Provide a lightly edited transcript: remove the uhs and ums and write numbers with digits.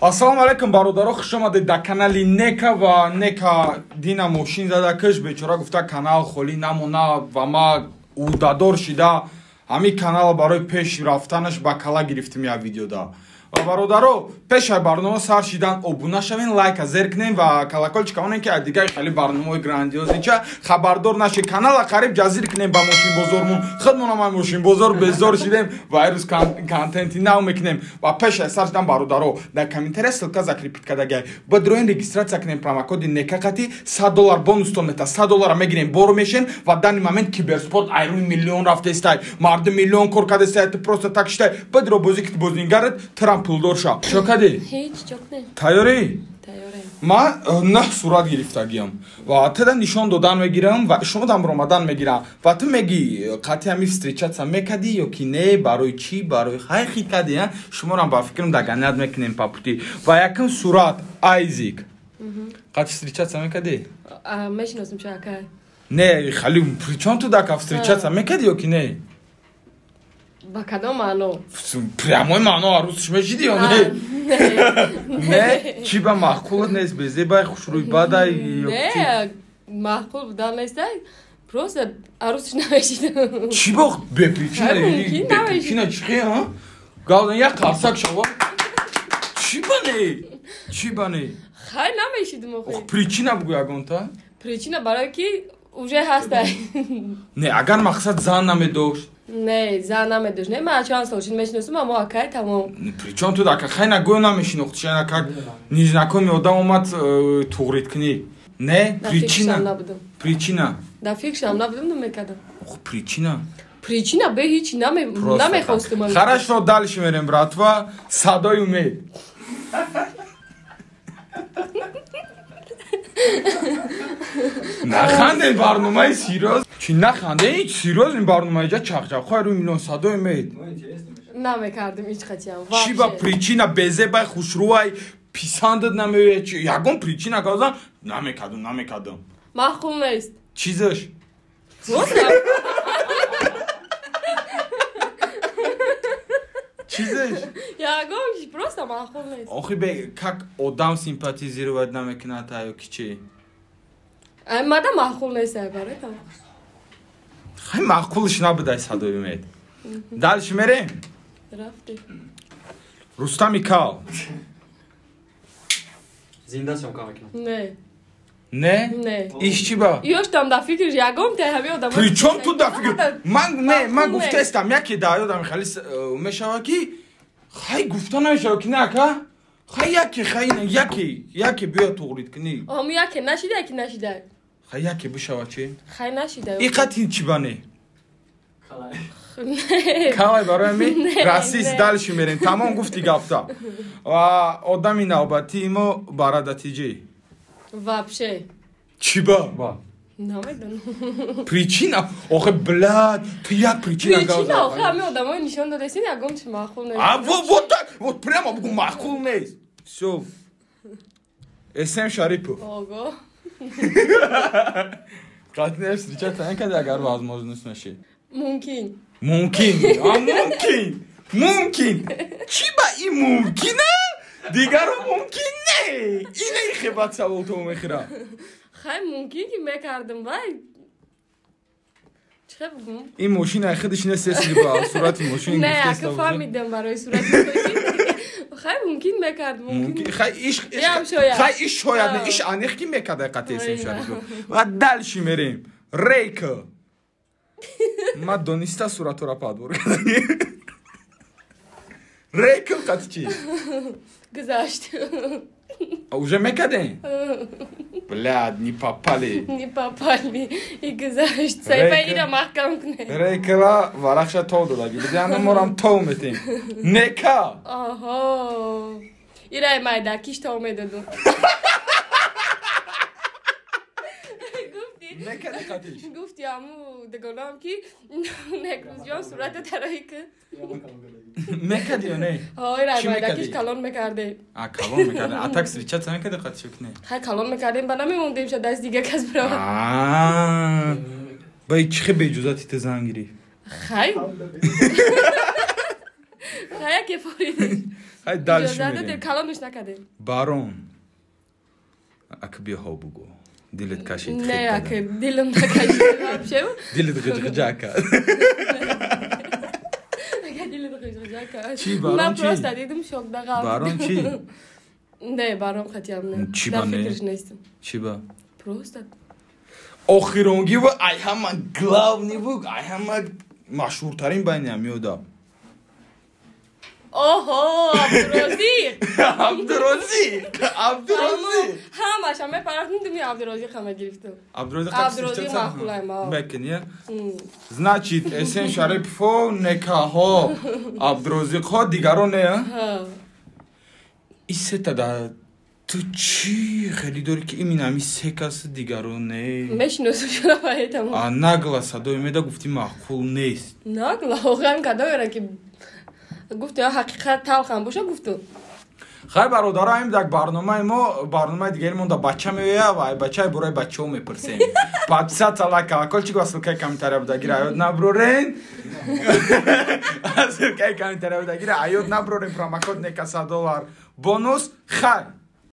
Ассалому алайкум бародаро, хуш омадед дар канали Нека ва Нека дина мошин зада киш бечора гуфта канал холӣ намона ва ма ӯдадор шида ҳамин канал барои пеш рафтанаш ба кала гирифтем як видеода. Ва бародаро, пеш аз барнома сар шидан обуна шавен, лайка зер кунем ва колокольчика онем ки аз дигари хеле барномаҳои грандиознича хабардор нашед. Канала қариб ҷазир кунем ба мошинбозормон. Худмонам ай мошинбозор безор шидем ва ирӯз контенти нав мекунем. Ва пеш аз сар шидан бародаро, дар комментария ссылка закрепить кардагай. Бидроен регистрация кунем промокоди Нека қати $100 бонустон мета. $100 мегирем, боро мешен ва данный момент киберспорт айрӯи миллион рафтестай. Мардум миллион кор кардестай, ту просто так шитай. Бидро бозӣ ки бозингарат трам пулдор ша. Чо кади? Ҳеҷ чок не. Тайёрӣ? Тайёрем. Ман 9 сурат гирифтагиам ва тада нишон додан мегирам ва шумо дам ромадан мегирам ва ту меги қатъи ҳами встречаться мекади ё ки не, барои чӣ, барои хай хит кади, а? Шуморам ба фикрам даганят мекунем папути. Ва якум сурат Айзик. Қатъи встречаться мекади? Мешиносам чо ака. Не, хали причём ту дака встречаться мекади ё ки не? Ба кадом маъно? Прямой маъно арӯсш мешиди ё не? Не, чӣ ба маъқулат нест, безебай, хушрӯй бадай ё чӣ? Не, маъқул будан нестай, просто арӯсш намешидам. Чӣ ба бепричина? Бепричина чӣ хе, а? Галдан як қарсак шава. Чӣ ба не? Чӣ ба не? Хай намешидам охи. Ох, причина бугӯ ягонта? Причина барое ки уже ҳастай. Не, агар мақсад зан намедошт. Не, зан намедошт. Не, ман чанд сол шуд мешиносам, аммо акай тамом. Причём тут ака хай нагӯё намешинохт, шана как незнакомый одам омад туғрит кунӣ. Не, причина. Причина. Да фикршам набудам, намекардам. Ох, причина. Причина бе ҳеҷ намехостам. Хорошо, дальше мерем, братва. Садои умед. Наханден барномаи серьёз. Чӣ наханде? Ҳеҷ серьёз ин барнома иҷа чақчақҳои рӯи миллион садои умед. Намекардам ҳеҷ қатиам. Чӣ ба причина безебай, хушрӯай, писандат намеояд? Чӣ ягон причина казан? Намекардам, намекардам. Маъқул нест. Чизаш? Чизаш? Ягон чиз просто маъқул нест. Охи бе как одам симпатизировать намекунад ё ки чӣ? Мада маъқул нест ай барои там. Хай маъқулш набудай садои умед. Дальше мерем? Рафтем. Рустами Кал. Зинда съёмка мекунам. Не. Не? Не. Иш чӣ ба? Ёш там да фикр ягон та ҳами одам. Причём тут да фикр? Ман не, ман гуфтаистам яке да ёдам хали мешава ки хай гуфта намешава ки не ака? Хай яке, хай яке, яке биё туғрит кунӣ. Ҳаму яке нашида, яке нашида. Хай яке бишава чӣ? Хай нашида. И қатин чӣ ба не? Калай барои ми? Расист, дальше мерем. Тамом гуфти гапта. Ва одами навбатии мо Барадатиҷӣ. Вообще. Чӣ ба? Намедонам. Причина? Охе, блядь, ту як причина гап. Причина, охе, ҳами одамои нишон додасин, ягон чи маъқул нест. А вот так, вот прямо бугу маъқул нест. Всё. Эсем Шарипов. Ого. Қатъи встречаться накарди агар возможность наши? Мумкин. Мумкин. А мумкин. Мумкин. Чӣ ба ин мумкина? Дигаро мумкин не. Ина хебат савол то мехӯра. Хай мумкин ки мекардам вай. Чӣ бугум? Ин мошин ай худаш нест если ба сурати мошин. Не, ака фаҳмидам барои сурати мошин. Хай мумкин мекард, мумкин. Хай иш хай иш шояд не, иш аниқ ки мекард ай қатъи Эсем Шарипов. Ва дальше мерем. Рейка. Ма дониста суратора подбор кардам. Рейка қатъи чӣ? Гузашт. Уже мекардем? Блядь, не попали. Не попали. И гузашт. Сайфа ира маҳкам кунед. Рейкала варақша тов додаги. Бидианда морам тов метем. Нека. Оҳо. Ира майда киш тов медодум. Гуфти. Мекарди қатиш. Гуфти аму дегонам ки Некрӯзҷон сурата тароҳӣ кун. Мекарди ё не? Ҳо, ира майдакиш калон мекардем. А калон мекардем. А так встречаться мекарди қатиш ё ки не? Хай калон мекардем, ба намемондем ша даст дига кас биравад. Аа. Ба чӣ хе беиҷозати ту зан гирифт? Хай. Хай яке форидаш. Хай, дальше мерем. Калонш накардем. Барон. Ака, биё, бугӯ. Дилет кашид. Не, ака, дилам накашид вообще. Дилет ғиҷғиҷа кард. Ака, дилет ғиҷғиҷа кард. Чӣ, барон? Ман чӣ? Просто дидум, шок дағал. Барон чӣ? Не, барон хатиам не. Чӣ Дар ба не? фикрш нестам. Чӣ ба? Просто. Охиронгӣ ва ай ҳама главный бу, ай ҳама машҳуртарин байни ҳамиёда. Оҳо, Абдурозиқ. Абдурозиқ, Абдурозиқ. Ҳамаша мепарафтум, думи Абдурозиқ ҳама гирифтум. Абдурозиқ. Абдурозиқ маъқулаем, а. Мекунӣ? Значит, Эсен Шарипово, Некаҳо, Абдурозиқҳо, дигаро не, а? Ҳа. И сета да ту чӣ хеле дорӣ, ки именно ҳами се кас, дигаро не? Мешиносум шуна, поэтому. А нагла садои меда гуфтӣ, маъқул нест. Нагла, охирам кадоера ки гуфту, я ҳақиқат талхам боша, гуфту. Хай, бародаро, ҳамин як барномаи мо, барномаи дигари монда бача меоя ва ай бачаи бораи бачаҳо мепурсем. Подписаться, лайк, колокольчик ва ссылкаи комментария будагира аёд наброрен. Ссылкаи комментария будагира аёд наброрен. Промокод нека $100 бонус. Хай.